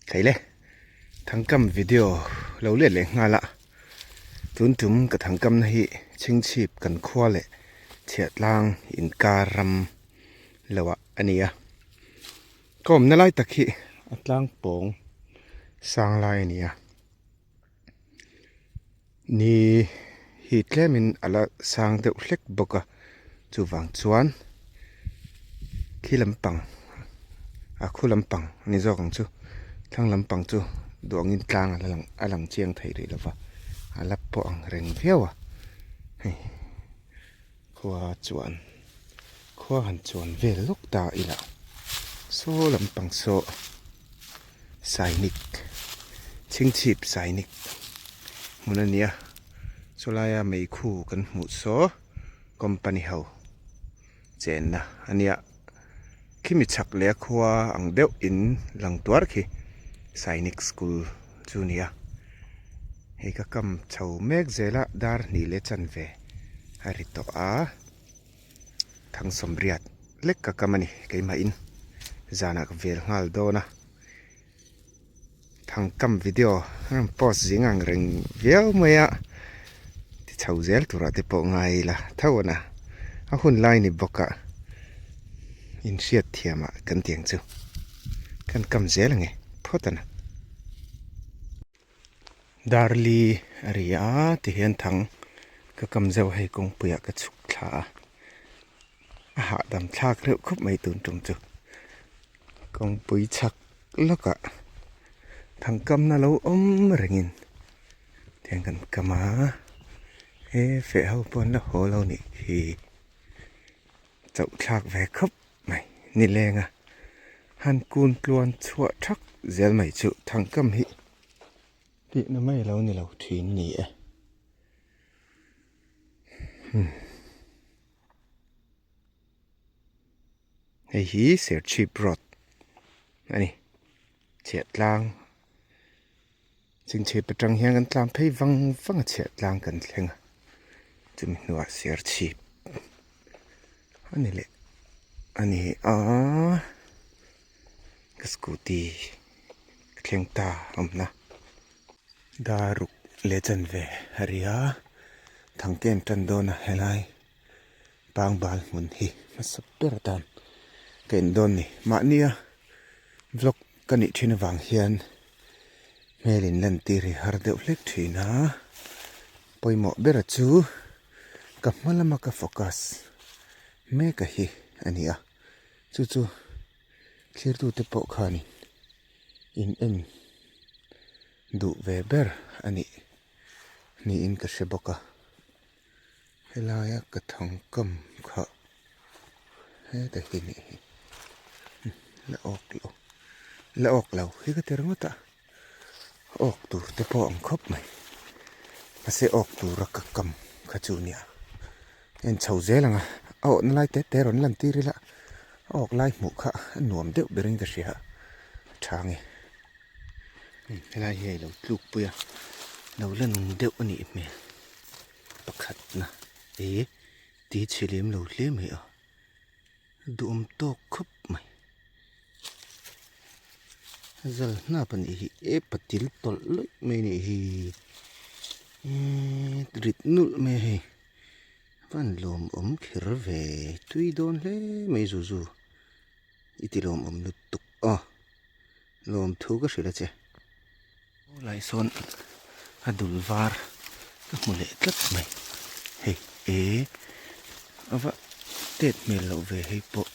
Theile thangkam video lo let leh nghal a, tun tum ka thangkam na hi chhingchhip kan khua leh chhiahtlang inkar ram lo ah a ni a, ka awmna lai tak hi a tlang pawng sang lai a ni a. Ni hi tlemin a la sang deuh hlek bawk a, chuvang chuan khi lampang a khu lampang a ni zawk ang chu thlang lampang chu duh angin tlang a la lang a lang chiang thei rih lo va, a la pawh ang reng viau a hei khua chuan khua han chuan vel lawk ta ila saw lampang saw. Sainik chhingchhip Sainik hmun a nia chulaia meikhu kan hmuh saw company ho chenna a nia khimi chhak leh a khua ang deuh in lang tuar khi Sainik school chu a nia hei ka kam chho mek zel a dar hnih leh chanve a ri tawh a. Thangsawmriat lek ka kam a ni keimahin zanah ka vel nghal dawn a thangkam video a rawn post zing ang reng viau mai a ti chho zel turah te pawh ngai ila tho a na a hun lai ni bawk a inhriat thiam ah kan ti ang chu kan kam zel ang e phawt a na. Darli a ri a ti hian thang ka kam zeuh hei kawngpuiah ka chhuk thla a a hahdam thlak reuh khawp mai tun tum chu kawngpui chhak lawkah thang kamna lo awm rengin tiang kan kam a he feh ho pawh an la haw lo nih hi chauh thlak ve khawp mai nileng a han kun tluan chhuah thak zel mai chu thangkam hi tihna mai lo ni lo thin a ni e hmm hei hi Serchhip road a ni chhiah tlang Chhingchhip atang hian kan tlan phei vang vang a chhiah tlang kan thleng a chumi hnuah Serchhip a ni leh a ni a ka scooty ka thleng ta a awmna daruk leh chanve a ri a thangte an tan dawn a helai pangbal hmun hi hmasa ber atan ka en dawn a ni mahnia vlog ka nih thin avang hian hmel in lantir hi har deuh hlek thin a pawimawh bera chu ka hma lama ka focus mek a hi a ni a chu chu thlirtute pawh khanin in en duh ve ber a nih niin ka hre bawk a. Helaia ka thangkam kha heta hi nih hi la awk lo la awk lo hi ka ti ringawt a awk tur te pawh ang khawp mai mahse awk tura ka kam kha chu nia en chho zel ang a a awhna lai te te rawn lan tir ila a awk lai hmuh kha a nuam deuh berin ka hria a tha nge helai hi a lo tluk pui a lo la nung deuh a nih hmel. Pakhatna e ti chhe lem lo hle mai a duhawm tawk khawp mai zal hnap a nih hi e patil tawlh lawih mai a nih hi eee rit nulh mai a hei van lawmawm kher ve tui dawn hle mai zu zu i ti lawmawm lutuk a lawm thu ka hrilh a che. Lai sawn a dul var ka hmu leh tlat mai hei e a va tet hmel loh ve hei pawh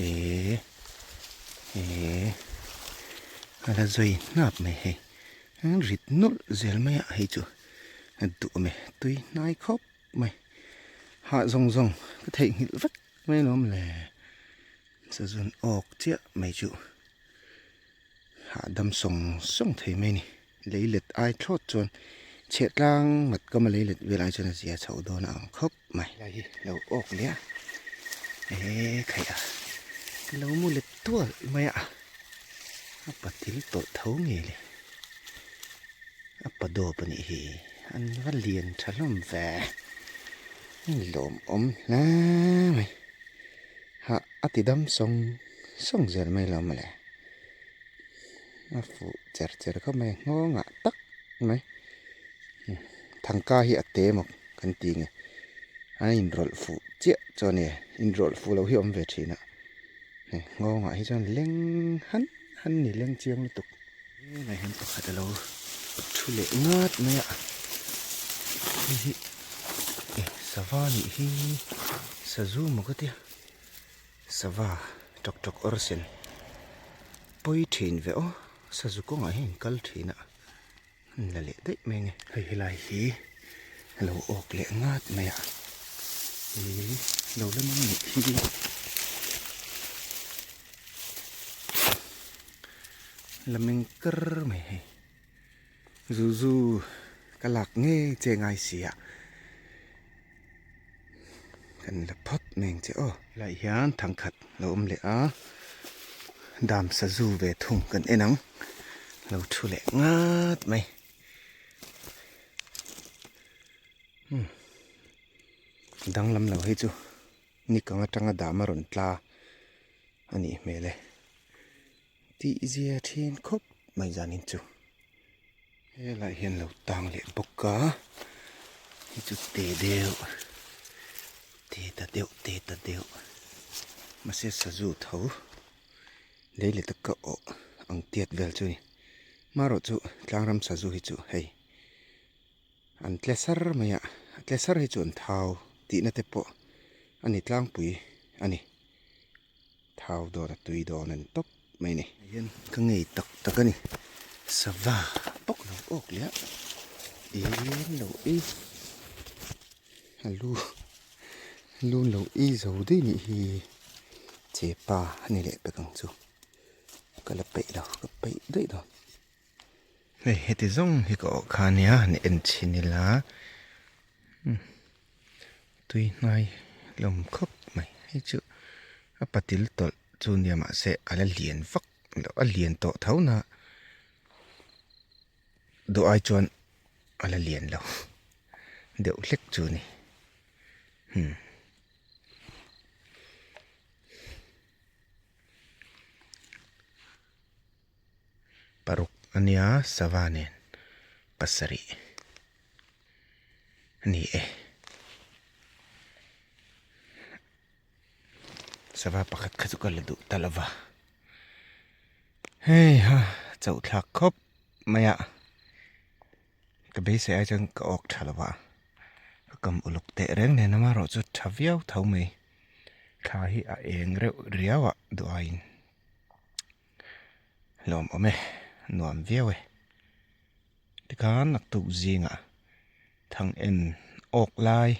e e a la zui hnap mai hei rit nawlh zel mai a hei chu a duh awm e tui hnai khawp mai hah zawng zawng ka theihnghilh vek mai alawm le sazun awk chiah mai chu. Hahdam sawng sawng thei mai a ni. Lei let ai thlawt chuan chhiah tlang mat kama lei let vel ai chuan a zia chhoh dawn a ang khawp mai. Helai hi lo awk leh a eee khaih a lo mu let tual mai a a patil tawlh tho ngei le a pa dawp a nih hi an va lian tha hlawm ve a lawmawm hle mai hah a ti dam sawng sawng zel mai lo mawle. A fuh cher cher khawp mai a nghawngah tak mai thangka hi a te maw kan ti nge a inrawlh fuh chiah chu a ni inrawlh fuh loh hi a awm ve thin a hei nghawngah hi chuan leng han han ni leng chiang lutuk. Helai hian pakhat a lo thu leh ngat mai a hei hi eh sava nih hi sazu maw ka tia sava tawk tawk awr sen pawi thin ve aw sazu kawngah hian in kal thin a an la leh daih mai a ni hei helai hi a lo awk leh ngat mai a ih lo la mang leh hi. La meng kar mai hei zu zu ka lak ngei che ngai si a kan la phawt mai ang che aw. Helaiah hian thangkhat lo awm leh a dam sazu ve thung kan en ang lo thu leh ngat mai umm danglam lo hei chu ni kang atanga dam a rawn tla. A nih hmel e. Tih zia thin khawp mai zanin chu. Helaiah hian lo tang leh bawk a. Hei chu te deuh. Te ta deuh te ta deuh. Mahse sazu tho. Lei leh taka awh ang tiat vel chu a ni. Marawh chu tlangram sazu hi chu hei. An tle sar mai a. A tle sar hi chu an thau tihna te pawh a ni tlangpui a ni. Thau dawn a tui dawn a ni tawp mai a ni. Hian ka ngei tak tak a ni. Sava bawk lo awk leh a eng lo ei a lu lu lo ei zo daih nih hi chepa a ni leh pek ang chu ka la peih lo ka peih daih dawn. Hei heti zawng hi ka awh kha ania han en chhin ila tui hnai hlawm khawp mai hei chu a patil tawlh chu nia mahse a la lian vak loh a lian tawh tho na duh ai chuan a la lian lo deuh hlek chu a ni hmm. Paruk a nia sava nen pasarih a ni e. Sava pakhat kha chu ka la duh ta lova. Hei ha chauh thlak khawp mai a. Ka beisei ai chuan ka awk tha lova. Ka kam uluk teh reng nen amaherawhchu tha viau tho mai. Thla hi a eng reuh riau a duh aiin. Lawm awm e, nuam viau e. Tikhan naktuk zingah thang en awk lai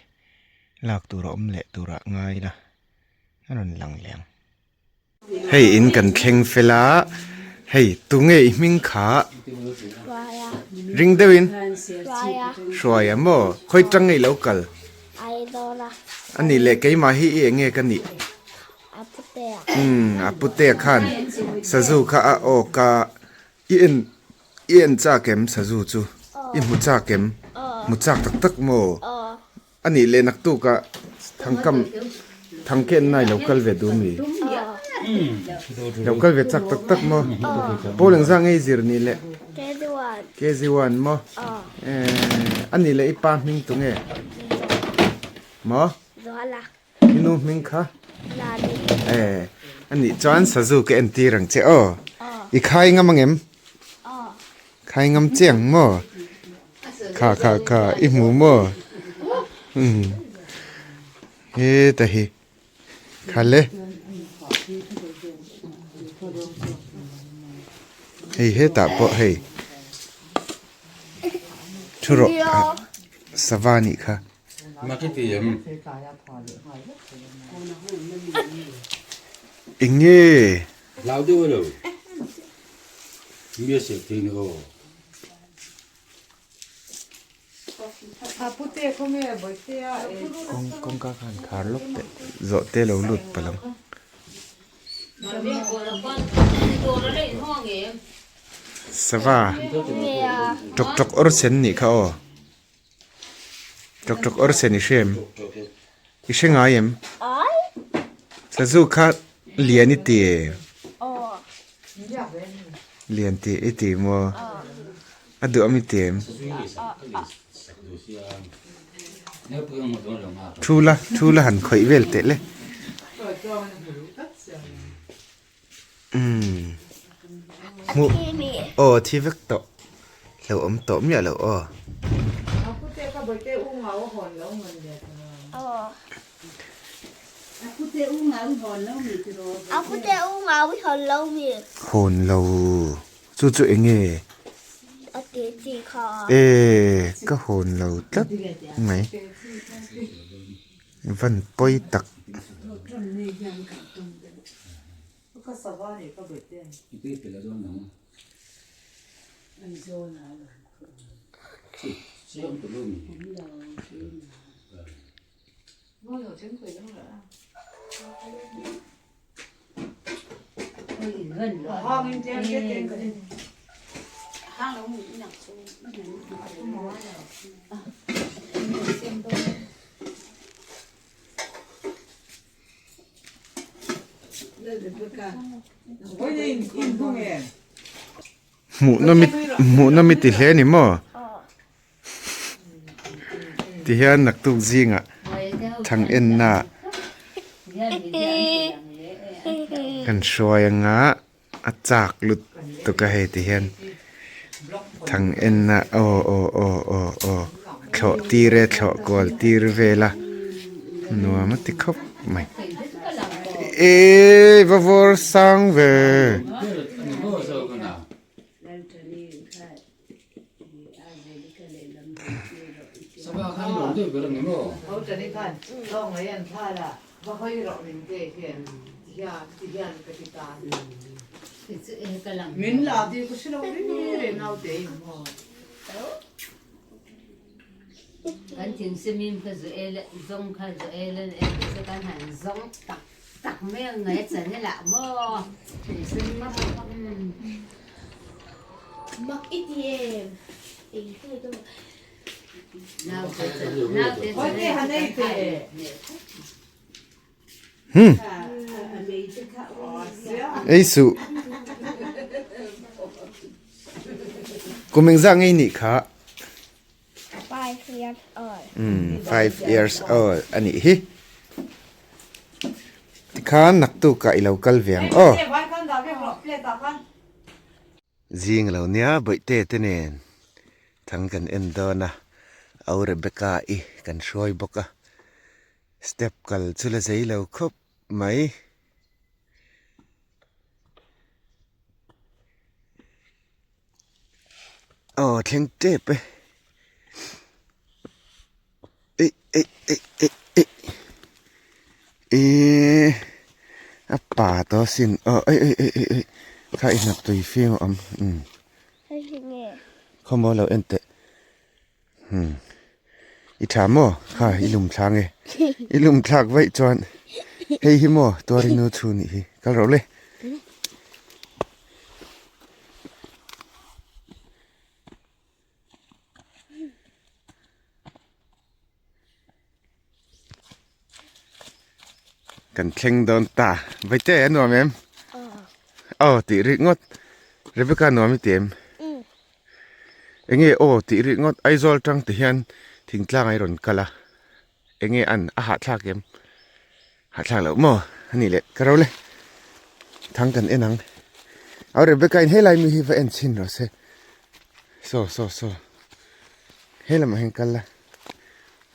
lak tur a awm leh turah ngai ila a rawn lang leh ang. Hei in kan thleng fel a, hei tunge i hming kha ring deuhin Hruaia maw khawi tang nge i lo kal? A nih leh keimah hi i eng nge ka nih? Umm a putea khan sazu kha a awk a i en i en chak em sazu chu i hmu chak em hmu chak tak tak maw a nih leh naktuk ah thangkam thangken na ilo kal ve duh mi lo kal ve chak tak tak maw pawl engzah nge i zir nih leh kg one maw eh a nih leh i pa hming tunge maw. I nu hming kha? Eh, a nih chuan sazu ka entir ang che aw. I khai ngam angem? Khai ngam che ang maw? Kha kha kha, i hmu maw? Hmm. Heta hi. Kha le. Hei hetah pawh hei. Thu rawh. Sava nih kha. Eng nge? Kawngka khan khar lawk teh zawh te lo lut palh ang. Sava tawk tawk awr sen nih kha aw. Ṭawk ṭawk awr sen i hre em? I hre ngai em? Sazu kha lian i ti em? Lian tih i ti maw? A duh ami ti em? Thu la, thu la han khawih vel teh le. Umm. Hmuh. Aw thi vek tawh. Hlo awm tawh miah loh aw. Hawn lo. Chu chu eng nge? E ka hawn lo tlat mai. Van pawi tak. Hmuh nawm i ti hle ni maw? Tihian naktuk zingah thang enna kan hruai anga a chak lutuk a hei tihian thang enna aw aw aw aw aw thlawh tir e thlawh kual tir vel a nuam a ti khawp mai eee va vawr sang ve. Hmm. Ei suh. Kum engzah ngei nih kha? 5 years old. 5 years old a nih hi. Tikhan naktukah i lo kal ve ang aw. Zing lo nia bawihte te nen thang kan en dawn a, Au Rebecca i kan hruai bawk a, step kal chu la zei lo khawp mai. Aw thleng tep e eih eih eih eih eih eee a pa tawh asin aw eih eih eih eih eih kha i hnap tui fim a awm umm khawmaw lo en teh umm i tha maw kha i lum thlang e i lum thlak vaih chuan hei hi maw tuarinu chhu nih hi kal rawh le. Kan thleng dawn ta vaite a nuam em aw tih rik ngawt Rebecca nuam i ti em enge aw tih rik ngawt Aizawl tang ti hian thingtlang a i rawn kal a enge an a hahthlak em hahthlak loh maw a nih leh ka ro le thang kan en ang au Rebecca in helai mi hi va en chhin rawh se saw saw saw he lamah hian kal la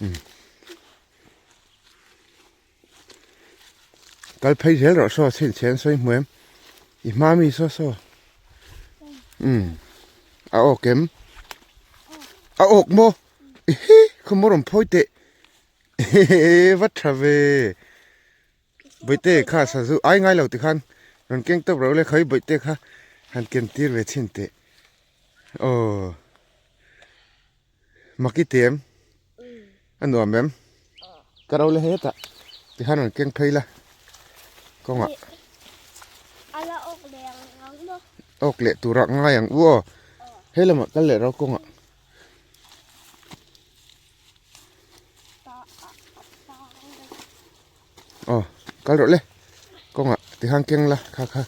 umm kal phei zel rawh saw chhinchhiah an sawi hmu em i hma mi saw saw umm a awk em a awk maw. Ehe khaw maw rawn phawi teh ehe va tha ve bawihte kha sazu ai ngai lo tikhan rawn keng tawp ro le khawi bawihte kha han ken tir ve chhin teh aw mak i ti em a nuam em ka ro le hetah tikhan rawn keng phei la kawngah awk leh turah ngai ang u aw he lamah kal leh ro kawngah. Aw kal rawh le kawngah tikhan keng la kha kha.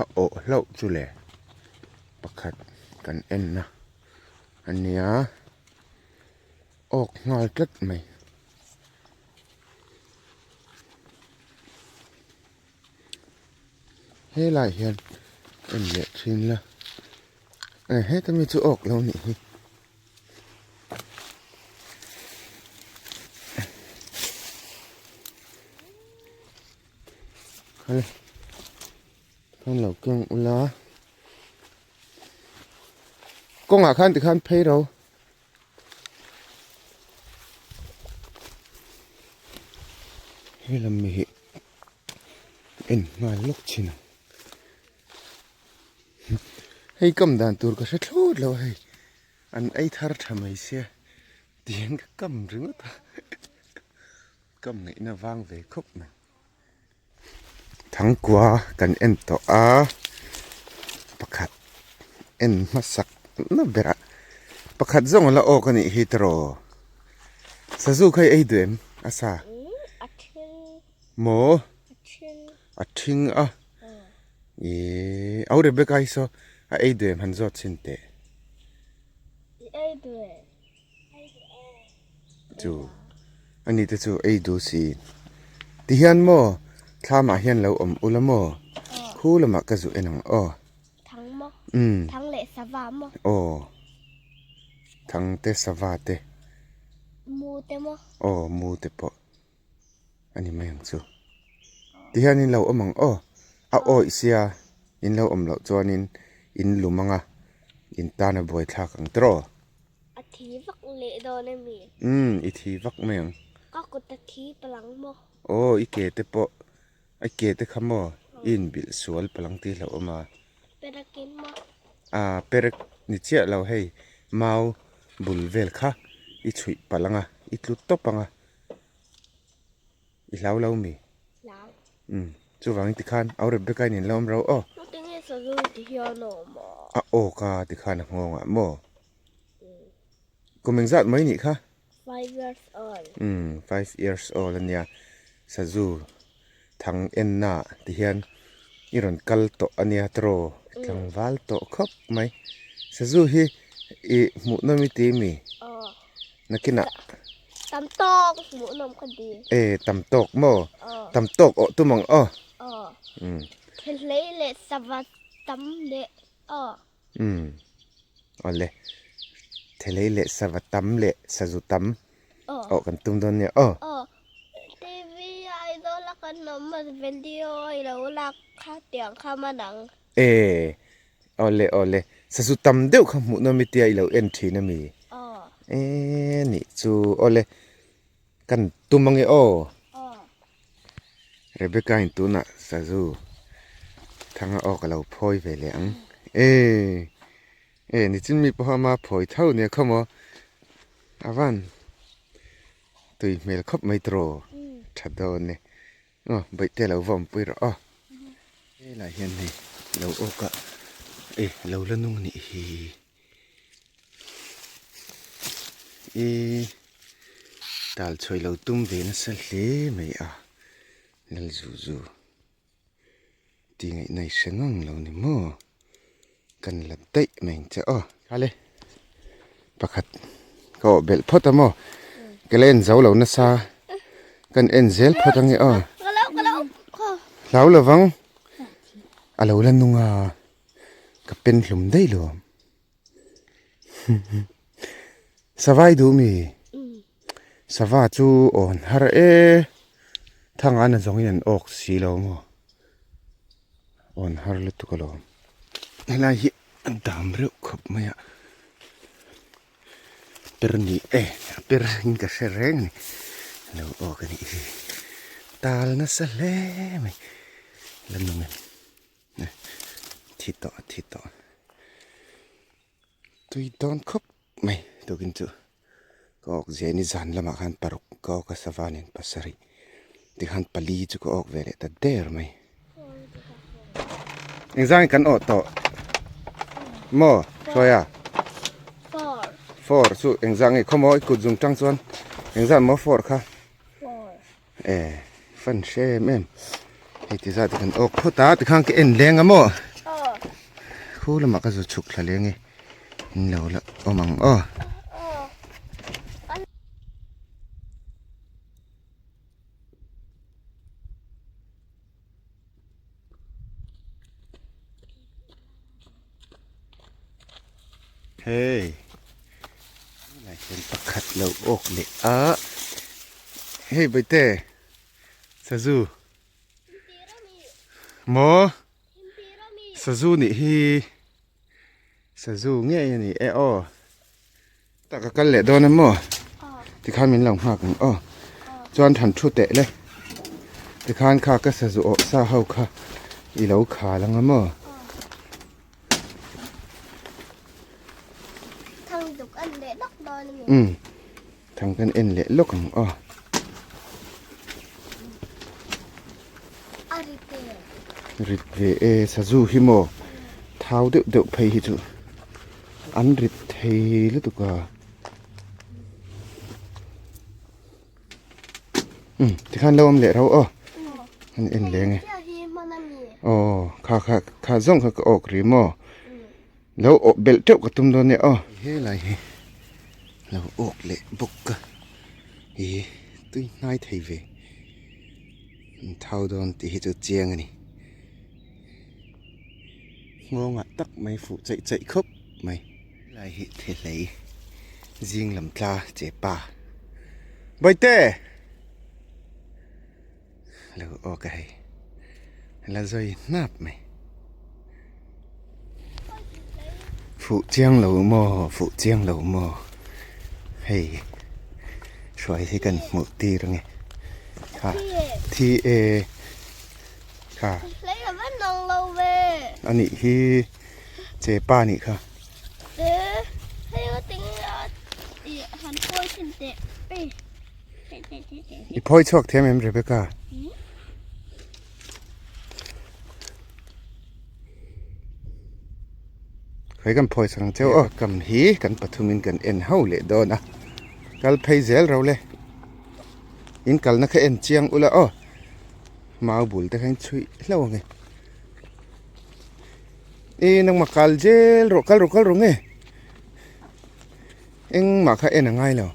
A awh hlauh chu le pakhat kan en na a nia awk nghal tlat mai. Helai hian en leh thin la heta mi chu awk lo nih hi. Kal khan lo keng ula kawngah khan tikhan phei ro helam mi hi en nghal lawk thin ang hei kam dan tur ka hre thlawt lo a hei an ei thar tha mai sia tihian ka kam ringawt a. Kam ngaihna vang ve khawp mai. Thangkua kan en tawh a, pakhat en hmasak na berah pakhat zawng a la awk a nih hi tiraw? Sazu kha i ei duh em a sa? Maw? A thing a. Ihh au Rebecca hi saw a ei duh em han zawt chhin teh. I ei duh em? Chu ani te chu ei duh si tihian maw thlamah hian lo awm ula maw khu lamah ka zuh en ang aw umm aw thang te sava te aw mu te pawh ani mai ang chu tihian in lo awm ang aw a awih sia in lo awm loh chuanin in lum ang a in tan a buai thlak ang tiraw. A thi vak leh dawn a mi? Umm i thi vak mai ang. Ka kut a thi palang maw? Aw i ke te pawh i ke te kha maw i inbilh sual palang tih hlauh awm a. Perek in maw? Aa perek ni chiah lo hei mau bul vel kha i chhuih palh ang a i tlu tawp ang a i hlau lo mi? Hlau. Umm chuvangin tikhan au Rebecca in inlo awm ro aw. Tinge sazu ti hian a awm a? A awk a tikhan a nghawngah maw? Kum engzat mai nih kha? 5 years old. Umm 5 years old ania. Sazu thang enna ti hian i rawn kal tawh ania tiraw tlangval tawh khawp mai. Sazu hi i hmuhnawm i ti mi? Aw. Nakinah. Tam tawk hmuhnawm ka ti. E tam tawk maw? Aw. Tam tawk awh tum ang aw. Aw. Umm. Thelhlei leh sava tam leh aw. Umm awle thelei leh sava tam leh sazu tam awh kan tum dawn nia aw. Aw TV a i dawn a kan awm a video a i lo lak kha tiang kha man ang. E awle awle sazu tam deuh kha hmuh nawm i tia i lo en thin a mi? Aw. E nih chu awle kan tum ange aw. Aw. Rebecca in tunah sazu thanga aw ka lo phawi ve leh ang e e nichin mi pawha ama phawi tho nia khaw maw a van tui hmel khawp mai tawh tha dawn e aw bawihte lo va awmpui rawh aw helai hian hei lo awk a e lo la nung anih hi e tal chhuai lo tum ve nasa hle mai a lal zu zu tih ngaihna i hre ngang lo ni maw kan la daih mai ang che aw khale pakhat ka awh belh phawt a maw ka la en zo lo nasa kan en zel phawt ange aw hlau lovang a lo la nung a. Ka pen hlum daih lo. Savai duh mi? Sava chu awn har e. Thanga na zawngin an awk si lo maw? Awn har lutuk alawm. Helai hi a dam reuh khawp mai a. Per ni e a per in ka hre reng a ni. Lo awk a nih hi. Tal nasa hle mai. La nung em? Thi tawh thi tawh tui dawn khawp mai tukin chu ka awk zia ni zan lamah khan paruk ka awk a sava nen pasarih tikhan pali chu ka awk ve leh ta der mai engzangin kan awh tawh maw hruaia four chu engzang nge khawmaw i kut zung tang chuan engzat maw four kha. E fan hre em em. Hei ti zat kan awk phawt a tikhan ka en leng a maw khu lamah ka zu chhuk thla leng e in lo la awm ang aw. Hei lai hian pakhat lo awk leh a hei baite sazu maw sazu nih hi sazu ngei a ni e aw tak a kal leh dawn a maw tikhan min lo nghak ang aw chuan than thu teh le tikhan kha ka sazu awh sa ho kha i lo khal ang a maw. Umm thang kan en leh lawk ang aw. Rit ve e sazu hi maw thau deuh deuh phei hi chu an rit thei lutuk a. Umm tikhan lo awm leh rau aw an en leng e aw kha kha kha zawng kha ka awk ri maw lo awh belh teuh ka tum dawn nia aw helai hi lo awk leh bawk a ih tui hnai thei ve an thau dawn tih hi chu chiang a ni nghawngah tak mai fuh chaih chaih khawp mai. Helai hi thehlei zing lam tla che pa Bawihte lo awk a hei la zawi hnap mai fuh chiang lo maw fuh chiang lo maw hei hruai hi kan hmuh tir ange kha thi e kha anih hi. Che pa nih kha. I phawi chhuak thiam em Rebecca? Khawi kan phawi chang cheu aw. Kam hi kan pathumin kan en ho leh dawn a. Kal phei zel ro le. In kalna kha en chiang ula aw. Mau bul te kha in chhuih hlauh ang e. E nangmah kal zel rawh kal rawh kal rawh nge engmah kha en a ngai lo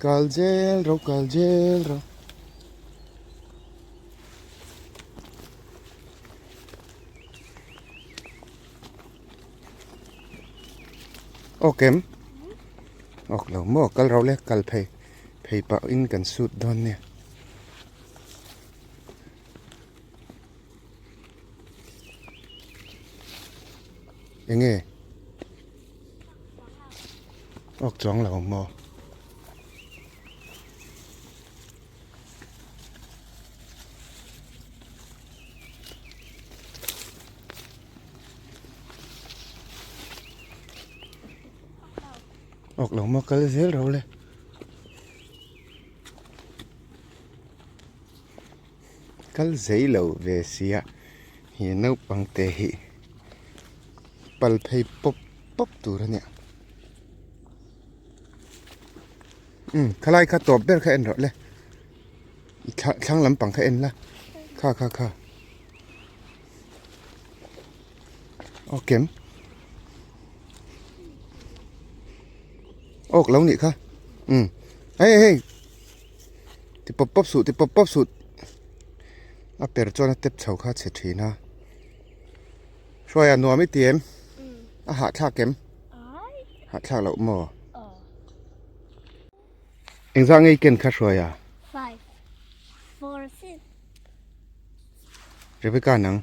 kal zel rawh kal zel rawh Aw kem awk lo maw kal ro le kal phei phei pah in kan sut dawn nia. Enge awk chuang lo maw. Awk lo maw kal zel ro le. Kal zei lo ve sia he naupang te hi pal phei pawp pawp tur a nia. Umm khalai kha tawp ber kha en rawh le i thlang lampang kha en la kha kha kha. Aw kem awk lo nih kha umm hei hei ti pawp pawp suh ti pawp pawp suh a per chuan a tep chho kha a chhe thin a hruaia nuam i ti em a hahthlak em hahthlak loh maw engzah nge i ken kha hruaia. Rebecca nang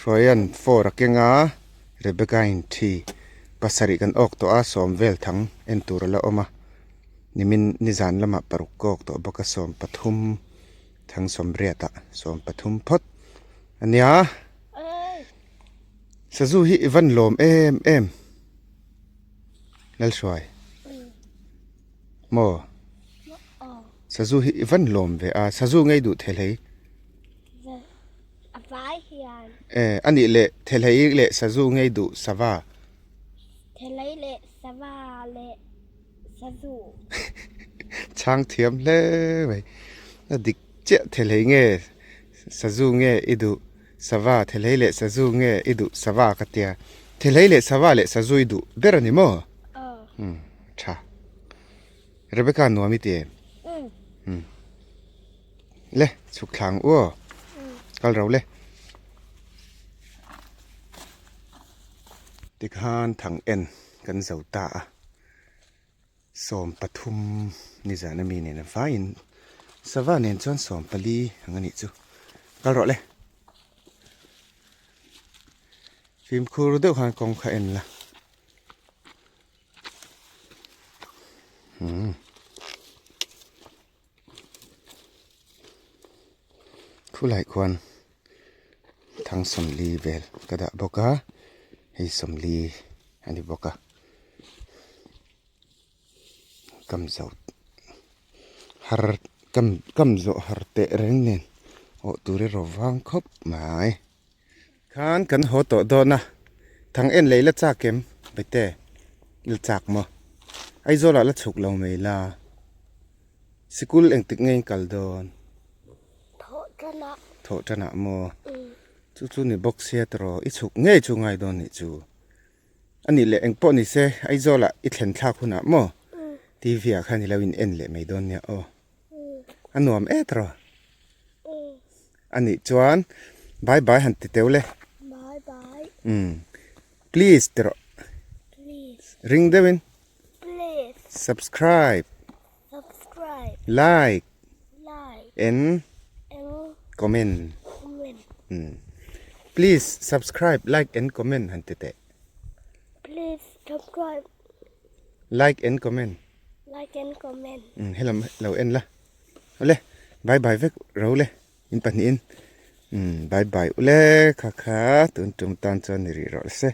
Hruaia'n four a keng a Rebecca in thi pasarih kan awk tawh a sawm vel thang en tur a la awm a nimin nizan lamah paruk ka awk tawh bawk a sawm pathum thang sawmriat ah sawm pathum phawt a nia sazu hi i van lawm em em Lalhruai. Maw? Sazu hi i van lawm ve a, sazu ngei duh thelhei. A vai hian. E, a nih leh thelhei leh sazu ngei duh sava. Thelhei leh sava leh. Sazu. Chhang thiam hle mai. A dik chiah thelhei nge sazu nge i duh sava thelhei leh sazu nge i duh sava ka tia. Thelhei leh sava leh sazu i duh ber a ni maw? Aw. Umm tha. Rebecca nuam i ti em? Umm. Le chhuk thlang u aw. Kal ro le. Tikhan thang en kan zo ta a. 13 nizan ami nen a vaiin sava nen chuan 14 ang a nih chu. Kal rawh le. Fimkhur deuh khan kawng kha en la. Umm. Khulai khuan thang 40 vel ka dah bawk a hei 40 a ni bawk a kam zo har kam kam zawh har teh reng nen awh tur erawh vang khawp mai. Khan kan haw tawh dawn a, thang en lei la chak em? Bete, la chak maw? Aizawl ah la chhuk lo mai la, sikul engtik nge in kal dawn? Thawh tan ah. Thawh tan ah maw? Chu chu ni bawk sia tawh i chhuk ngei chu ngai dawn nih chu. A nih leh engpawh ni se Aizawl ah i thlen thlak hun ah maw? TV ah khan i lo in en leh mai dawn nia aw. A nuam e tawh. A nih chuan bye bye han ti teu le. Bye bye. Umm. Please ti rawh. Please. Ring deuhin. Please. Subscribe. Subscribe. Like. Like. And. And. Comment. Comment. Umm. Please subscribe, like and comment han ti teh. Please subscribe. Like and comment. Like and comment. Umm helam lo en la. Awle bye bye vek ro le in pahnihin umm bye bye ule kha kha tun tum tan chuan ni rih rawh se.